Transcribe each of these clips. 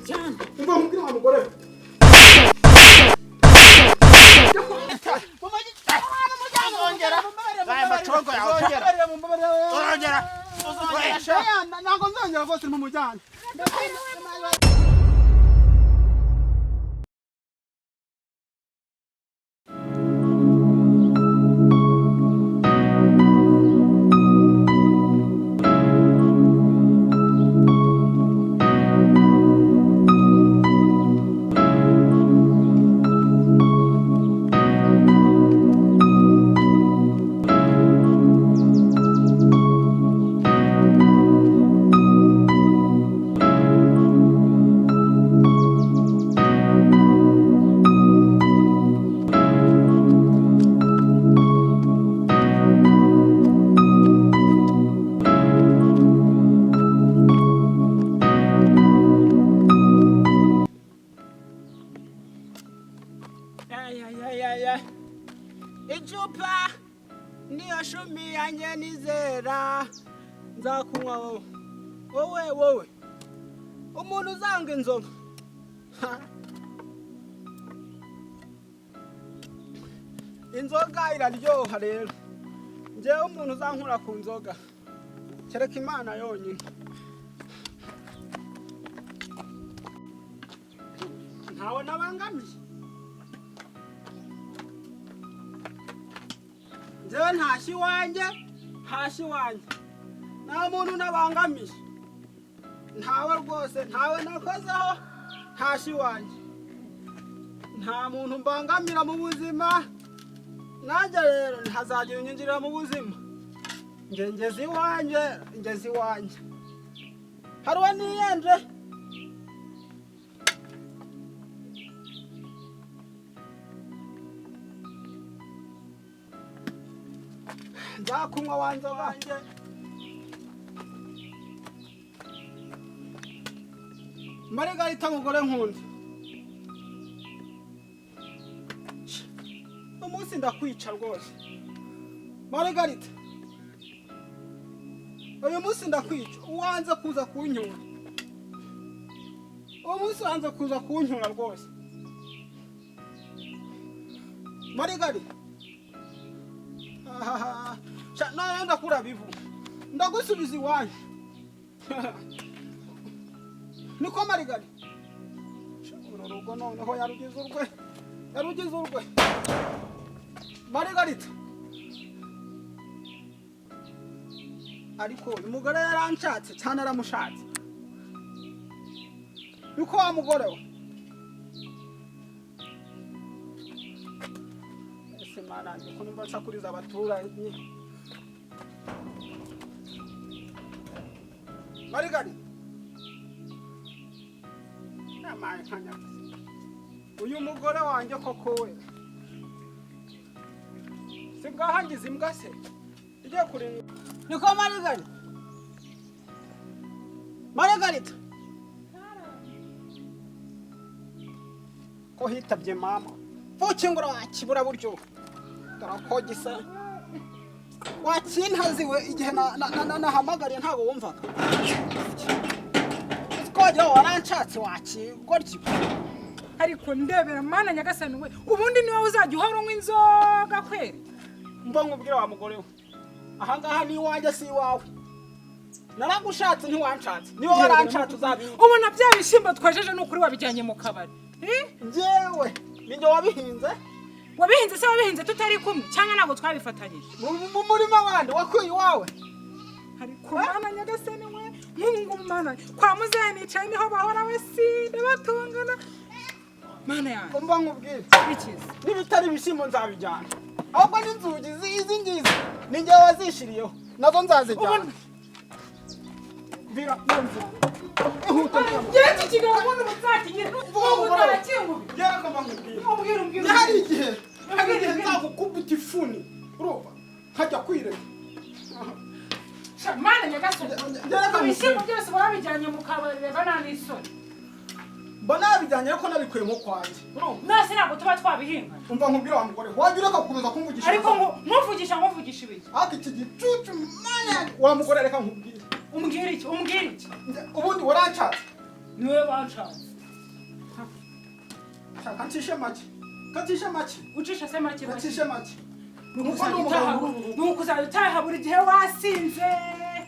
Mujyane. Umva nkubwire wa mugore we. Uzongera. Aya macongo yawe. Uzongera. Uzongera. Ntabwo nzongera rwose, mumujyane. Ayayayaya. Icupa niyo shumi yanjye nizera nzakunywa wowe wowe wowe umuntu uzanga inzoga. Ha. Inzoga iraryoha rero, njyewe umuntu uzankura ku nzoga kereka Imana yonyine. Ntawe nabangamiye njyewe, ntashye iwanjye, ntashye iwanjye, nta muntu nabangamiye, ntawe rwose, ntawe nakozeho. Ntashye iwanjye, nta muntu mbangamira mu buzima. Nanjye rero ntihazagira unyinjirira mu buzima. Nge ngeze iwanjye, ngeze iwanjye, hari uwo niyenje. Nzakunywa wanjye wanjye. Marigarita, mugore nkunda, umunsi ndakwica rwose. Marigarita, uyu munsi ndakwica. Uwanze kuza kunyura uwo munsi, wanze kuza kunyura rwose. Marigarita, ahaha, sha nawe ndakura bivu, ndagusubiza iwanyu. Niko Marigari, sha, uru rugo noneho yarugize urwe, yarugize urwe Marigarita. Ariko uyu mugore yaranshatse cyane, aramushatse. Niko wa mugore we, ese Mana yanjye, ko numva nsakuriza abaturanyi? Marigari, namaye nkanyakazi uyu mugore wanjye koko we, si bwahangiza imbwa se igiye kurinda? Niko Marigari, Marigarita, ko hitabye mama pfukingura wakibura buryo, dore ko gisa wakintaziwe. Igihe nahamagariye ntabwo wumvaga, twagira waranshatse wakigoryi. Ariko ndebera, Mana nyagasani we, ubundi niwe uzajya uhora unywa inzoga kweri? Mba nkubwira wa mugore we, ahangaha ni iwanjye, si iwawe. Naragushatse ntiwanshatse, niba waranshatse uzabiha. Ubona bya bishyimbo twejeje ni ukuri wabijyanye mu kabari? Eh? Njyewe ninjye wabihinze. Wabihinze se, wabihinze tutari kumwe cyangwa ntabwo twabifatanyije? Mu murima wandi wakuye iwawe. Ariko Mana nyagasani we, nk'ubu ngubu Mana, kwa muzehe nicaye niho bahora we sinde batungana, Mana yanjye. Mba nkubwire. Ikize. N'ibitari ibishyimbo nzabijyana, ahubwo n'inzugi izi ngizi ni njyewe wazishiriyeho, nazo nzazijyana. Vira iyo nzu, ihute mva. Ngewe iki kigabo ubundi ubu Vuga ubu ngo urabe. ntakinkubi. Ngera ko mba nkubwire. Umbwira, umbwira. Hari igihe nzagukubita ifuni, urumva, nkajya kwireka. Sha, Mana nyagasani. Ngera ko Ibishyimbo nkubwire. byose babijyanye mu kabari, reka nta n'isoni. Mba nabijyanye ariko nabikuyemo kwanjye, urumva. Nase ntabwo tuba twabihingana? Umva nkubwire wa mugore, wajya ureka gukomeza kumvugisha. Ariko ngo nkuvugisha, nkuvugisha ibiki? Ariko iki gicucu, Mana yanjye, wa mugore, reka nkubwire. Umbwira iki? Umbwira iki? Ubundi waranshatse? Niwe banshatse. Kacishe make, kacishe make. Ucisha se make? Kacishe make. Ni ukuzajya utaha buri gihe wasinze.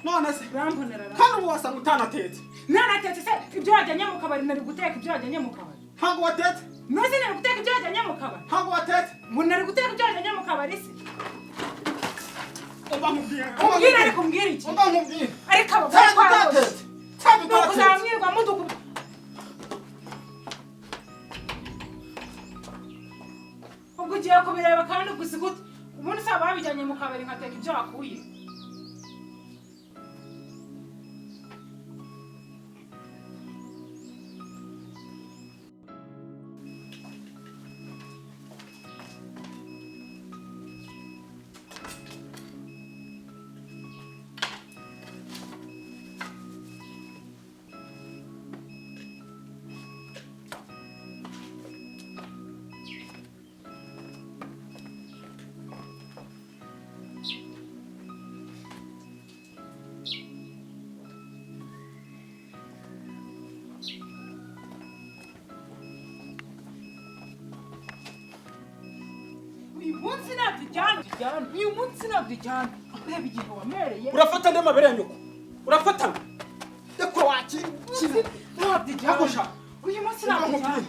None se Urambonera ra. kandi ubu wasanga utanatetse. Nanatetse se ibyo wajyanye mu kabari? Nari guteka ibyo wajyanye mu kabari? Ntabwo watetse. Ntuzi nari guteka ibyo wajyanye mu kabari? Ntabwo watetse. Ngo nari guteka ibyo wajyanye mu kabari se? Umva nkubwire. Umbwira, ariko umbwira iki? Umva nkubwire. Ariko abagore Cyangwa twararose. utatetse, cyangwa Ni utatetse. ukuzamwirwa muduku. Ubwo ugiye kubireba kandi gusa gute? Ubundi se babijyanye mu kabari nkateka ibyo wakuye? Uyu munsi ntabwo ijyana, ijyana uyu munsi, ntabwo ijyana. Reba igihe wamereye. Urafata andi mabere ya nyoko, urafata ndekura wakira. Ntabwo ijyana. Hagusha. Uyu munsi ntabwo ijyana,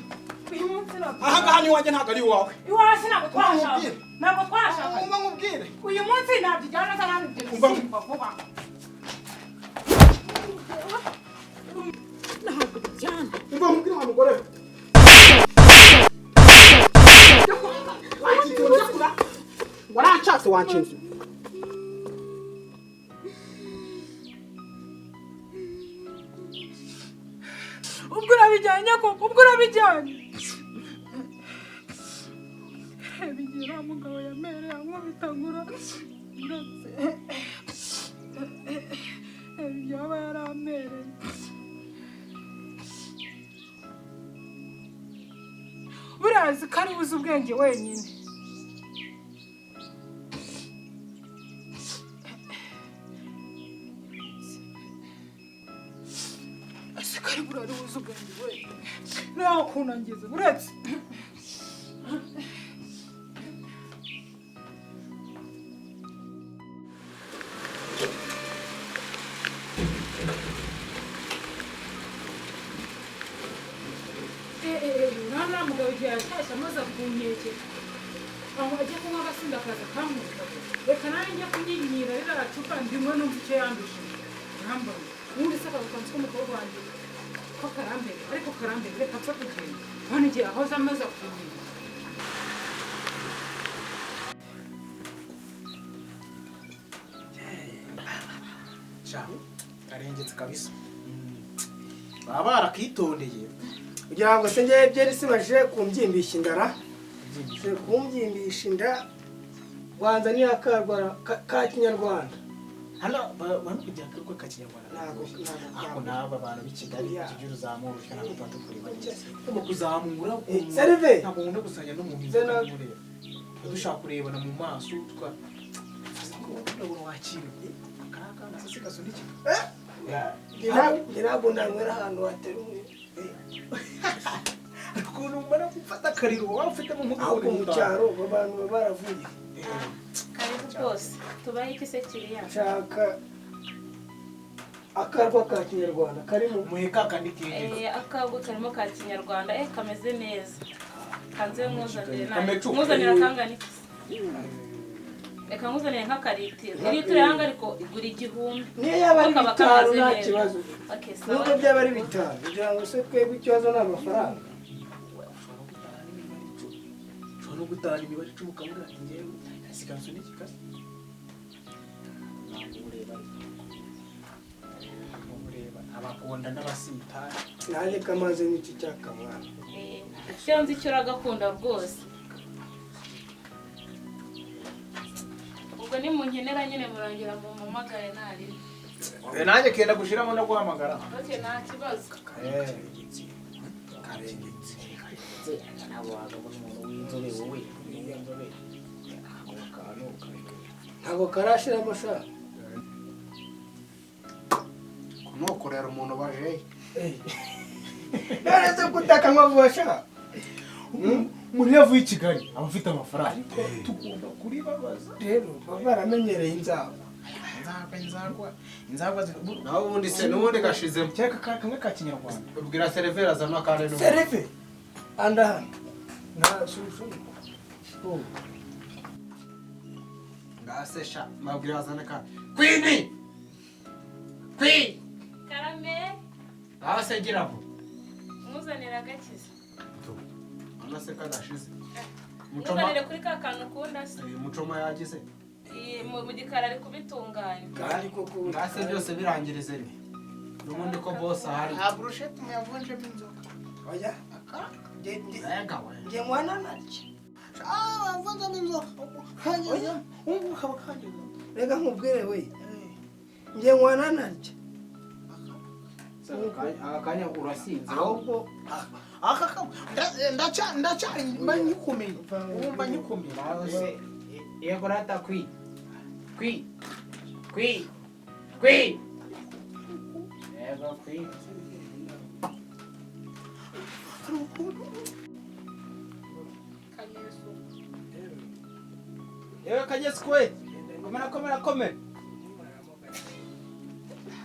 uyu munsi ntabwo. Aha ngaha ni iwanjye, ntabwo ari iwawe. Iwawe se ntabwo twahashaka? Nkubwire. Ntabwo twahashaka. Umva nkubwire. Uyu munsi ntabwo ijyana za ntabwo ibyo Umva. bisimba vuba, ntabwo ijyana. Umva nkubwire wa mugore we. Waranshatse, wanshinze. Ubwo urabijyanye koko? Ubwo urabijyanye? Reba igihe uriya mugabo yamereye ankubitagura uretse. Reba ibyo aba yaramereye. Buriya azi ko ari buze ubwenge wenyine. Azi ko ari buriya ari buze ubwenge wenyine. Nawe ukuntu angize uretse. Uriya mugabo igihe yatashye amaze kunkekera aho ajya kunywa agasinda akaza akamwita. Reka nanjye njye kunyinyira ririya cupa ndimwe numva icyo yandushije. Urambona ubundi se akabukansi k'umukobwa wanjye ko karambere, ariko karambere. Reka apfa kugenda hano igihe ahoze amaze kunkekera. Sha, karengetse kabisa. Baba barakitondeye. Kugira ngo se njyewe byeri sibaje kumbyimbisha indara, se kumbyimbisha inda wanza niyo akarwara ka kinyarwanda. Hano bano kugira akarwa ka kinyarwanda. Ntabwo Ako n'aba bantu b'i Kigali Yeah. tujya uruzamura utyo, ntabwo tuba tukureba neza. Ugomba kuzamura Serve. Ntabwo nkunda gusanya n'umuntu Zena. utamureba. Dushaka kurebana mu maso tuka urabona wakira. Akaraka na sasa gasunikika. Njye ntabwo nanywera ahantu hatari. Ukuntu umara gufata akariro waba ufitemo nk'uko Ahubwo mu cyaro abo bantu baba baravuye. Karibu rwose, tubahe iki se kiriya? Nshaka akarwa ka kinyarwanda karimo. Muheka kandi kengetse. Akabwo karimo ka kinyarwanda, kameze neza. Kanze mwuzanire nawe. Kamecu. Mwuzanire akangana iki se? Reka nkuzanire nk'akaritiro. Iritiro yanga ariko igura 1000. Niyo yaba ari Kaba 5 kameze nta neza. kibazo. Okay, sawa. Nubwo byaba ari 5, kugira ngo se twebwe ikibazo ni amafaranga. Ushobora no gutahana n'imibare 10, ushobora no gutahana imibare 10 ukavuga ati ngewe nasigaye nsunikika. Ntabwo ureba, ntabwo ureba abakunda n'abasitari. Nanjye kamaze n'iki cyakamwana. Icyo nzi cyo uragakunda rwose. Ubwo nimunkenera nyine murangira mumpamagare ntaribi. Nanjye kenda gushiramo no guhamagara. Okay, nta kibazo. Karengetse, karengetse. Ntabwo wagabona umuntu w'inzobe, wowe w'inzobe ako kantu karengetse. Ntabwo karashiramo sha. Kunokorera umuntu bajeye. None se kutakanywa vuba sha? Umuntu iyo avuye i Kigali aba afite amafaranga, ariko tugomba kuribabaza. Rero baba baramenyereye inzagwa. Inzagwa, inzagwa, inzagwa. Naho ubundi se n'ubundi gashizemo. Cyangwa kamwe ka kinyarwanda. Ubwira seriveri azana akandi n'ubundi. Serive anda hano nta shusho. Ngase sha, mabwira azana akandi. Kwini! Kwi! Karame. Ngase gira vuba. Nkuzanira agakiza. Ana se kadashize. Mucoma. Nkuzanire kuri ka kantu ukunda se. Mucoma yagize. Mu gikari ari kubitunganya. Kandi koko. Ngase byose birangirize rimwe. N'ubundi ko boss ahari. Nta burusheti muyavunjemo inzoga. Oya. Ega we. Nge mwana naryo. Ah, wavunjemo inzoga. Kangeza. Ubu ukaba kangeza. Reka nkubwire we. Nge mwana naryo. Aka kanya urasinze. Ahubwo aka ndacyari mba nyikomeye. Ubu mba nyikomeye. Nawe se yego rata kwi kwi kwi kwi yego kwi. Kanyesu. Yewe Kanyesi kwe. Komera komera komera.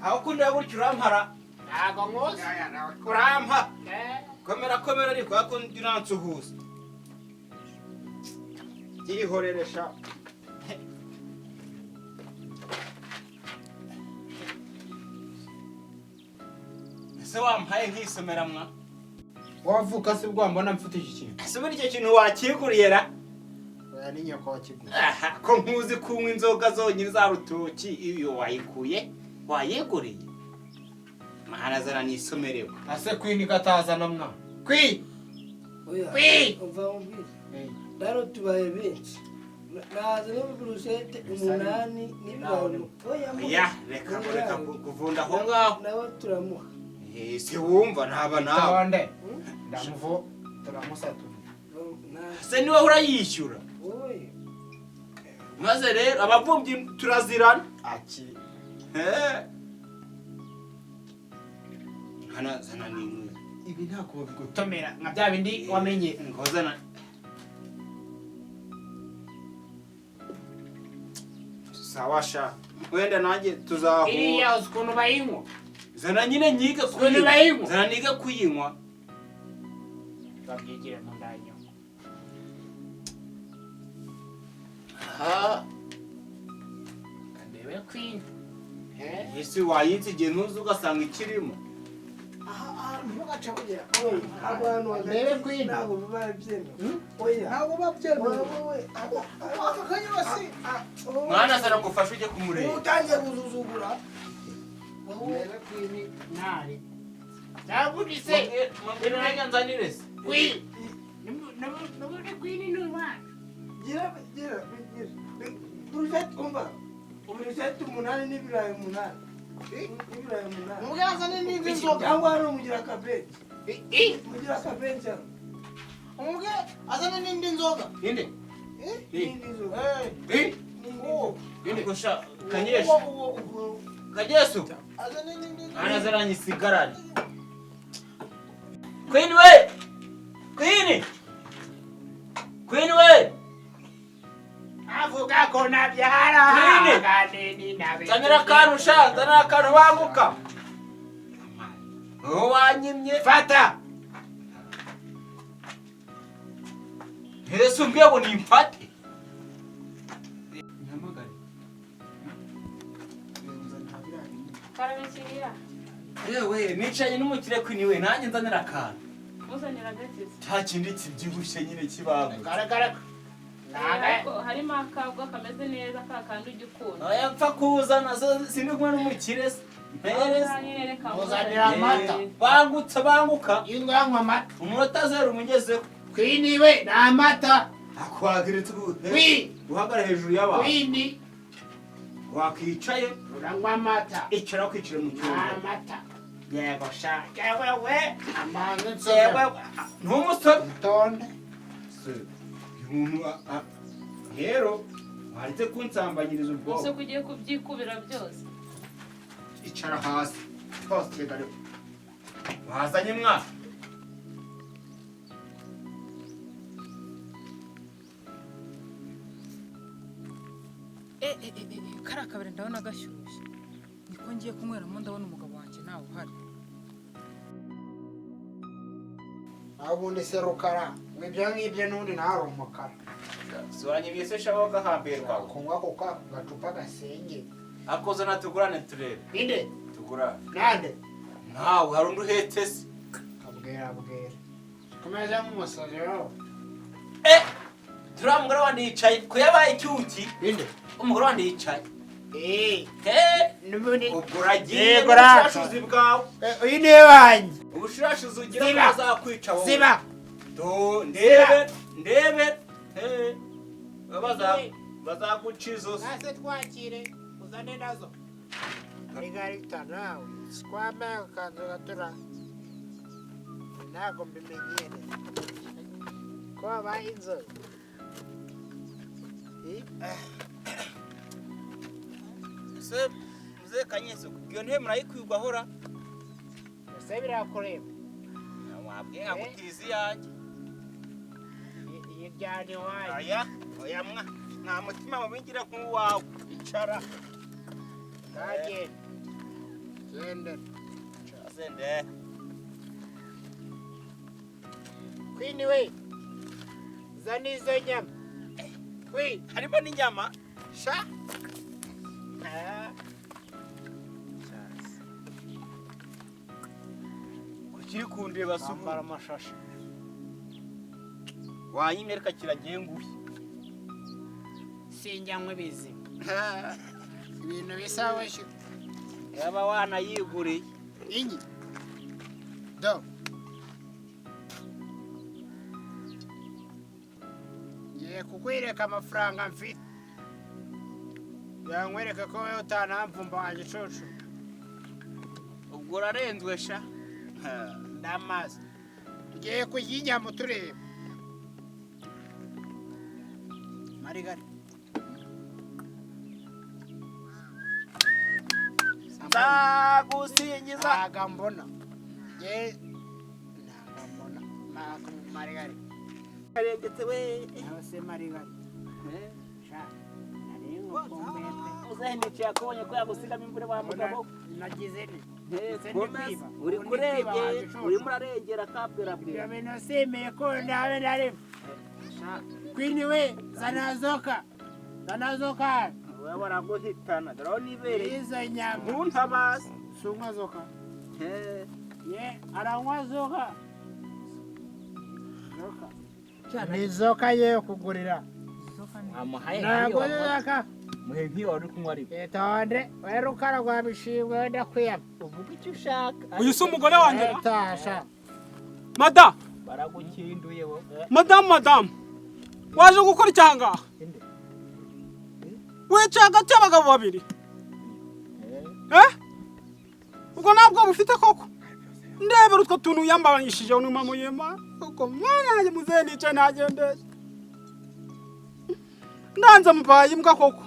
Aho kundeba gutyo urampara. Ntago nkuzi. Urampa. Komera komera ariko akundi uransuhuza. Byihorere sha. Ese wampaye nkisomera mwa? Wavuka se bwo mbona mfite iki kintu? Ese muri icyo kintu wakiguriye ra? Oya, ni nyoko wakiguze. Aha, ko nkuzi kunywa inzoga zonyine za rutoki, iyo wayikuye wayiguriye? Mahana zana nisomerewe. Ase kwini katazana mwa kwi. Oya. Kwi. Umva umbwire. Rero tubaye benshi. Naza n'uburushete 8 n'ibirayi. Oya. Ya, reka reka kuvunda aho ngaho. Nawe turamuha. Se wumva ntaba nawe. Tonde ndamuvo turamusatura. Se niwe urayishyura. Oya. Maze rero abavumbyi turazirana. Aki. Hana zana n'imwe. Ibi ntako babigutomera nka bya bindi wamenye. Ngozana. Sawa sha. Wenda nanjye tuzahura. Iriya uzi ukuntu bayinywa. Zana nyine nyiga Ukuntu bayinywa. Zana niga kuyinywa. Babyigire mu nda nyoko. Ha. Kandebe kwini. Ese wayitse igihe ntuzi ugasanga ikirimo. Aha ntugaca bugera. Abantu hagati ntabwo biba byemewe. Oya. Ntabwo babyemewe. Aka kanya basi. Mwana zana ngufashe ujye kumureba. Utangiye gusuzugura. Ndebe kwini nari. Nabudise. Mwambwira nanjye nzanire se. Kwi. Nabude kwini ni wacu. Gira gira gira. Burushete umva. Uburushete 8 n'ibirayi 8. N'ibirayi 8. Umubwira azane n'indi nzoga. Cyangwa hano mugira akabenzi. Mugira akabenzi hano. Umubwira azane n'indi nzoga. Inde? N'indi nzoga. Inde? Kosha Kanyesu. Kanyesu. Azane n'indi nzoga. Mwana zana nyisigarane. Queen we. Queen. Queen we. Avuga ko nabyara. Zanira akantu sha, zanira akantu banguka. Wowe wanyimye. Fata. Ese umbwiye ngo nimfate. Nyamagare. Karame kiriya. Yewe, nicaye n'umukire Queen we, nanjye nzanira akantu. Nkuzanira agakiza. Cya kindi kibyibushye nyine kibangutse. Garagara. Ariko harimo akagwa kameze neza ka kandi ujya ukunda. Oya mpfa kuzana sindi kumwe n'umukire se. Mpereze. Muzanira amata. Bangutse banguka. Iyo uranywa amata. Umunota 0 umugezeho. Kwini we ni amata. Akwagiritse Kwi. Guhagarara hejuru y'abantu. Kwini. Wakwicaye. Uranywa amata. Icara kwicara mu cyumba. Amata. Yego sha. Yewe we. Amanutse. Yewe. Ntumusore. Itonde. Umuntu rero waretse kunsambanyiriza ubwonko. Ese kugiye kubyikubira byose. Icara hasi. Hose gare. Wazanye mwa. Kariya kabari ndabona gashyushye, niko ngiye kunyweramo, ndabona umugabo wanjye ntawe uhari. Aho ubundi se Rukara, ngo ibyo ngibyo n'ubundi nawe ari umukara. Soranye ibyo shaho gahambirwa. Kunywa ako gacupa gasenge. Akoze natugurane turebe. Inde? Tugurane. Nande? Ntawe hari undi uhetse se. Abwira abwira. Komeza nk'umusazi rero. Turiya mugore wandi yicaye ko yabaye icyuki. Inde? Umugore wandi yicaye. N'ubundi Ubwo uragiye Yego, rata. n'ubushurashuzi bwawe. Uyu ni wanjye. Ubushurashuzi ugira Ziba. ngo bazakwica wowe. Ziba. Do ndebe ndebe. Bazaguca izosi. Nase twakire uzane nazo. Margarita nawe sikwambaye agakanzu gatura. Ntabwo mbimenyere. Ko wabaye inzobe. Se muze Kanyeso, iyo ntebe murayikwirwa ahora. Ese birakureba. Wabwiye nkagutiza iyanjye. Iyi ryana iwanyu. Oya, oya mwa. Nta mutima mubigira nk'uwawe. Icara. Ntagende. Genda. Sende. Queen we. Zana izo nyama. Queen. Harimo n'inyama. Sha. Kuki kundeba se Ambara amashashi. Wanyimye reka kiragiye nguhe. Sinjyanywa ibizima. Ibintu bisa weshe. Yaba wanayiguriye. Inyi. Do. Ngiye kukwereka amafaranga mfite. Yankwereka ko wowe utanamvumba wa gicucu. Ubwo urarenzwe sha. Ndamaze. Tugiye kurya inyama tureba. Marigari. Nzagusingiza. Ntago mbona. Nge ntago mbona. Marigari. Karengetse we. Nawe se Marigari. Sha. Nari nkukumbuye pe. Muzehe yakubonye ko yagusigamo imvura wa mugabo. Nagize nte. Gomez, uri kurengera, urimo urarengera kabwira bwira. Ibyo bintu simeye ko ndabe ndarimo. Queen we zana zoka. Zana zoka. Wowe baraguhitana, dore aho nibereye. Izo nyama. Ntuntabaze. Sunywa zoka. Ye, aranywa zoka. Zoka. Ni zoka ye kugurira. Amuhaye Ntabwo zoka. Muhe nk'iyo wari kunywa ariko. Itonde, we Rukara rwa Bishingwe wenda kwiyama. Uvuga icyo ushaka. Uyu si umugore wanjye. Tasha. Mada, Baragukinduye wowe. madamu, madamu. Waje gukora icyangaha. Wicaye hagati y'abagabo babiri. Ubwo ntabwo bufite koko. Ndebera utwo tuntu yambabanyishije numa muyema. Uko mwana yanjye muzehe nicaye nagendeye. Ndanze mubaye imbwa koko.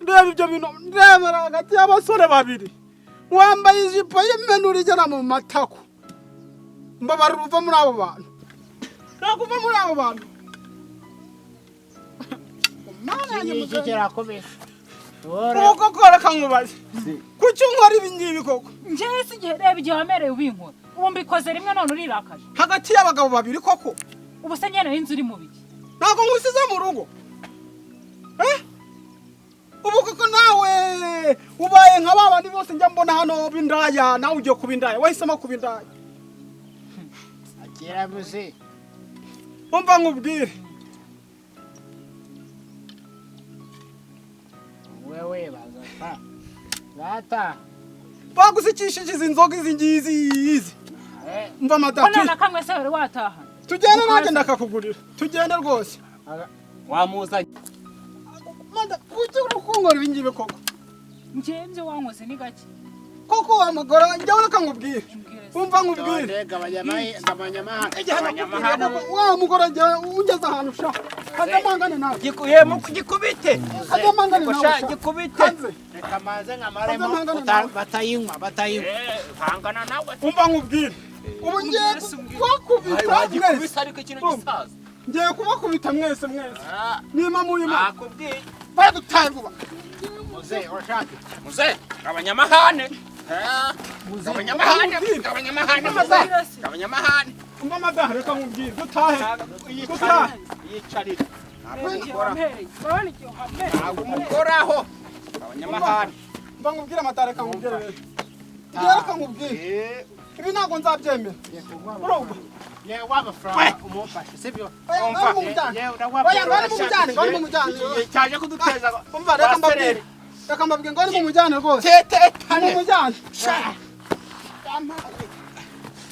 Ndeba ibyo bintu ndebera hagati y'abasore babiri. Wambaye ijipo y'imenura igera mu matako. Mbabarira uva muri abo bantu. Ntabwo uva muri abo bantu. Mwana yanjye Iki muzehe. kirakubise. Ubu koko reka nkubaze. Kuki unkora ibi ngibi koko? Njyewe si igihe, reba igihe wamereye ubinkora. Ubu mbikoze rimwe none urirakaje. Hagati y'abagabo babiri koko. Ubu se njye nari nzi uri mu biki? Ntabwo nkusize mu rugo. Ubu koko nawe ubaye nka ba bandi bose njya mbona hano b'indaya, nawe ugiye kuba indaya, wahisemo kuba indaya. Akira muze. Umva nkubwire. Wewe baza pa. Bata. Bagusikishije izi nzoga izi ngizi izi. Umva Ko madamu. nta na kamwe se wari wataha. Tugende nanjye ndakakugurira. Tugende rwose. Wamuzanye. Mada, kuki uri kunkora ibi ngibi koko? Njyewe ibyo wankoze ni gake. Koko wa mugore njyewe reka nkubwire. Umva nkubwire. Gabanya amahane. Wa mugore njyewe ungeze ahantu sha. Kaza mangane nawe. Gikubite. Kaza mangane nawe sha. Gikubite. Reka maze nkamaremo batayinywa batayinywa. Hangana nawe. Umva nkubwire. Ubu ngiye kubakubita mwese. Ariko ikintu gisaza. Ngiye kubakubita mwese mwese. Nima muyima. Nakubwiye. Vayo dutahe vuba. Muzehe urashaka muzehe abanyamahane abanyamahane abanyamahane abanyamahane Umva madaha reka nkubwire dutahe. Dutahe. Yicarire. Urabona igihe uhameye. Ntabwo umukoraho. Abanyamahane. Mba nkubwire amata reka nkubwire rero. Ibyo reka nkubwire. Ibi ntabwo nzabyemera. Urumva? Yewe w'amafaranga umufashe sibyo? Oya ngari mumujyane. Oya ngari mumujyane, ngari mumujyane. Cyaje kuduteza. Umva reka mbabwire. Reka mbabwire ngari mumujyane rwose. Tete. Mumujyane. Sha.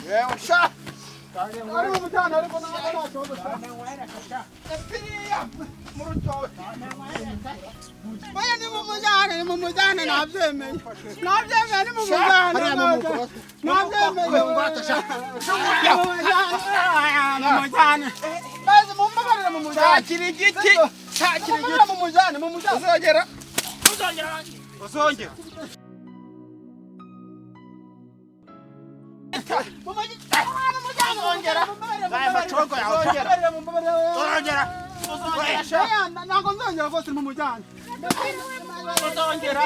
Yewe sha. Ngari mumujyane ariko ntabwo nta kibazo sha. Epiriya mu rutoki. Oya ni mumujyane, ni mumujyane nabyemeye. Nabyemeye ni mumujyane. Nabyemeye. Mumujyane. Bazi mumbabarire mumujyane. Shakira igiti. Shakira igiti. Mumujyane, mumujyane. Uzongera. Uzongera. Uzongera. Uzongera. Zaya macogo yawe. Uzongera. Uzongera. Ntabwo nzongera rwose mumujyane. Uzongera.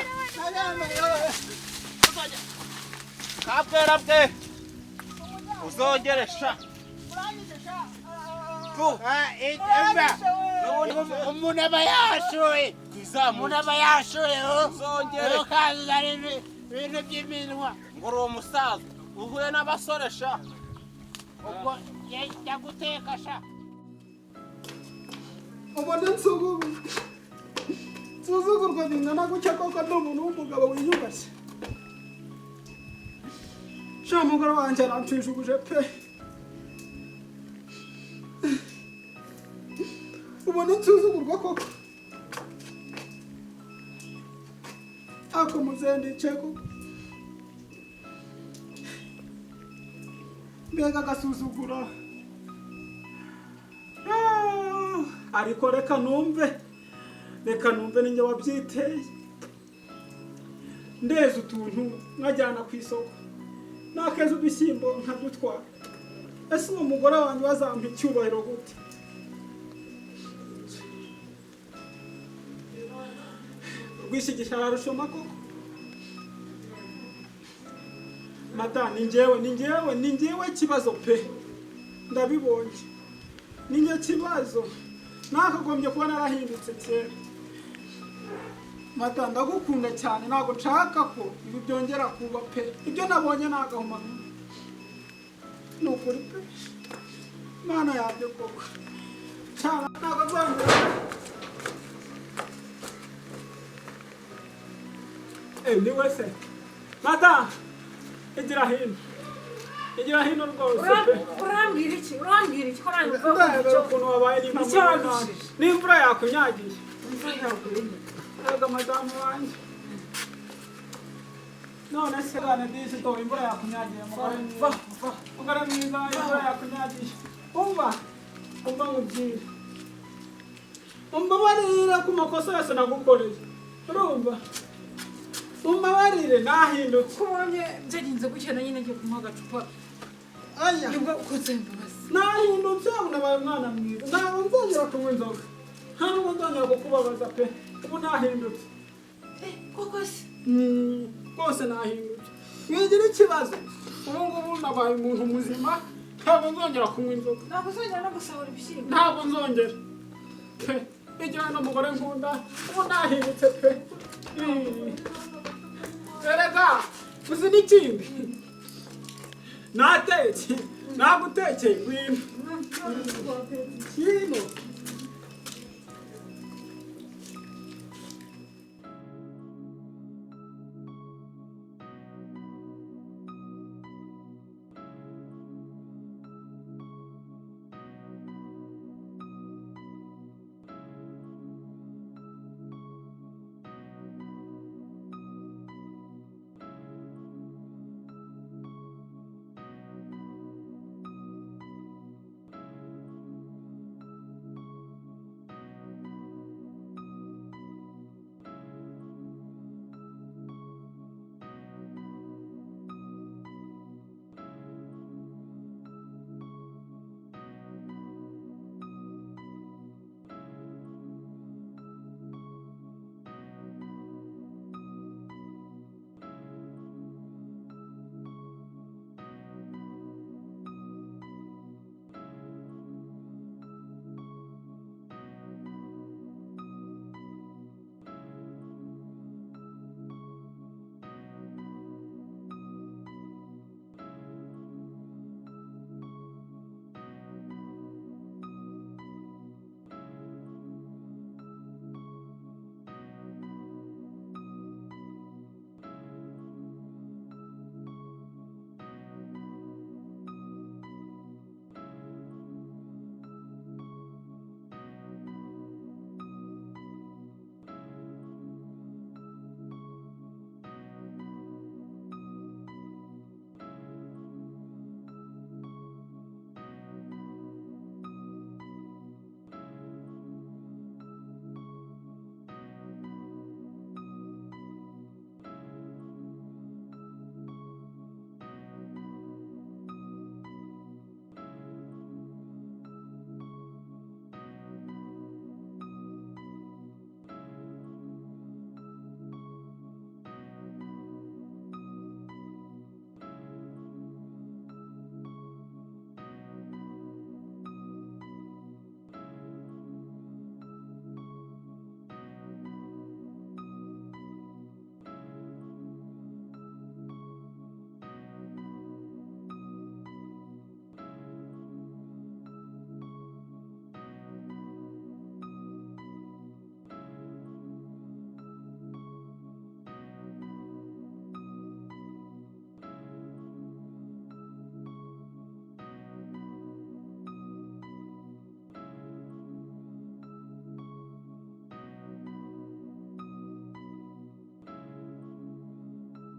Kabwera bwe. Uzongere sha. Umuntu aba yashoye. Umuntu aba yashoye. Uzongere. Ukazana ibintu by'iminwa. Ngo uri umusaza uhuye n'abasore sha. Ubwo jya guteka sha. Ubona nsuzugurwa bingana gutya koko ndi umuntu w'umugabo wiyubashye. Sha mugore wanjye aranshishuguje pe. Ubona nsuzugurwa koko. Ako muzendice koko. Mbega agasuzuguro. Ariko reka numve. Reka numve ninjye wabyiteye. Ndeza utuntu nkajyana ku isoko. Nakeza udushyimbo nkadutwara. Ese uwo mugore wanjye wazampa icyubahiro gute? Rwishigisha ararushoma koko. Mata ni njyewe, ni njyewe, ni njyewe kibazo pe. Ndabibonye. Ni njye kibazo. Nakagombye kuba narahindutse kera. Mata ndagukunda cyane ntabwo nshaka ko ibi byongera kuba pe. Ibyo nabonye nagahomamunwa. Ni ukuri pe. Mana yabyo koko. Cyane ntabwo nzongera. Ni wese. Mata igira hino. Igira hino rwose pe. Urambwira iki? Urambwira iki ko nanjye Ndabera ukuntu wabaye n'imvura yakunyagiye. Imvura yaguye. Ega madamu wanjye. None se gana disi to imvura yakunyagiye mugore mwiza. Mugore mwiza imvura yakunyagiye. Umva. Umva nkubwire. Umbabarire ku makosa yose nagukoreye. Urumva? Umbabarire nahindutse. Ko ubonye byagenze gutya na nyine ngiye kunywa agacupa. Aya. Nibwo ukoze imbabazi. Nahindutse unabaye umwana mwiza. Ntabwo nzongera kunywa inzoga. Nta nubwo nzongera kukubabaza pe. Ubu nahindutse. Koko se? Rwose nahindutse. Mwigira ikibazo. Ubu ngubu nabaye umuntu muzima. Ntabwo nzongera kunywa inzoga. Ntabwo uzongera no gusahura ibishyimbo. Ntabwo nzongera. Pe. Igira n'umugore nkunda. Ubu nahindutse pe. Erega uzi n'ikindi. Natetse. Nagutekeye ngwino. Ngwino.